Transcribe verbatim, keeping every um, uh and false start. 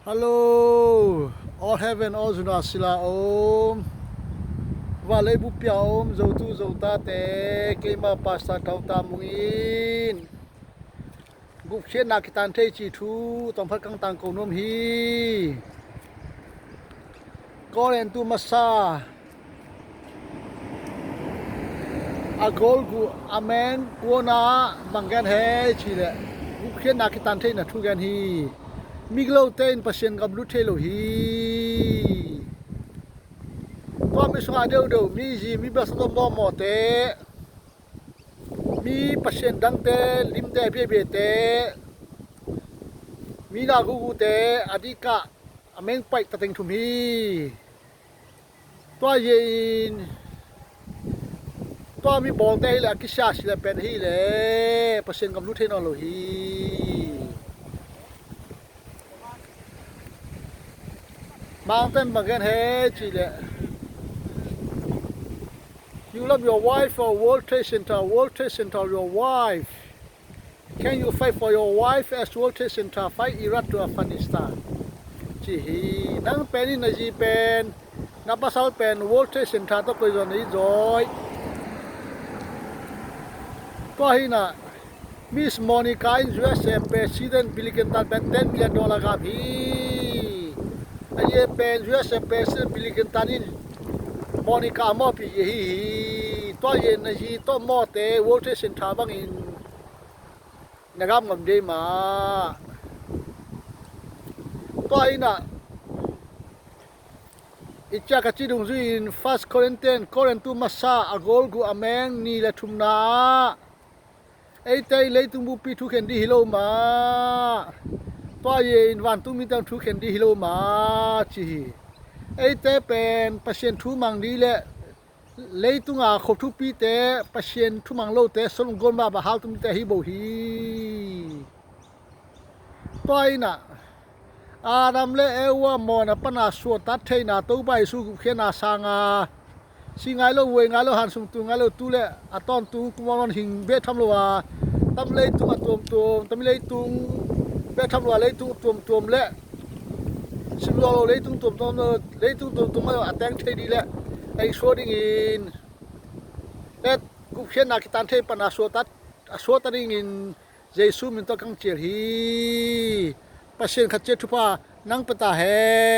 Hello, all heaven, all zuna sila om. Vale bupia om, zotu zotate, keima Pastor Thauta Mung in gupkhiatna kitan thei ci thu tawmphat kang tangko nuam hi. Korintu masa a gol gu a meng kuana bang gen he ci le gupkhiatna kitan theihna thu gen hi. Migilote in Pasian gam lut thei lo hi. Tua mi sunga deuhdeuh mi zi mi basa tawh mawhmawhte, mi pasian dangte, limte biabiate, mi na gugute a dikah a meng paih tateng thum hi. Tua yein tua mi bawlte hileh a kisia sileh pen hileh Pasian gam lut thei nawn lo hi. Mangten bang gen he ci leh, you love your wife or World Trade Center, World Trade Center your wife. Can you fight for your wife as World Trade Center fight Iraq to Afghanistan? Ci hi. Nang pen in na zi pen, na pasal pen World Trade Center tawh koi zaw na hi zaw. Tua hi na, Miss Monica in U S A President Bill Clinton pen ten million dollar gap hi. A ye pen U S A President Bill Clinton in Monica mawhpi ye hi hi. Tua ye na zi tawh mawhte World Trade Center bangin na gam ngam dei mah. Tua hi na, i cia ka ci dungzui in First Corinthian, Korintu masa a gol gu a meng ni le thumna ah, eite in leitung buppi thukhen dih hi lo mah. Tua ye in vantung mite thukhen dih hi lo mah ci hi. Eite pen Pasian thu mang dih le leitunga khuap thupite, Pasian thumang lote, Solomon gol mah bang hal tumte ahi bo hi. Tua hi na, Adam le Eva mawhna pana suahtat theihna Topa Jesu gupkhiatna sanga si ngai lo, vuai ngai lo, hansung tu ngai lo, tu le a tawntung kumanon hing beh tham lo a, tam leitung a tuamtuam, tam leitung beh tham lo a, leitung tuamtuam le sim lo lo, leitung tuamtuam, leitung tuamtuam a teng thei dih le ei suah dingin, et gupkhiatna kitan thei pana suahtat, a suahtat dingin Jesu min tawh kang cial hi. Pasian khat ciat thupha nang pia ta hen.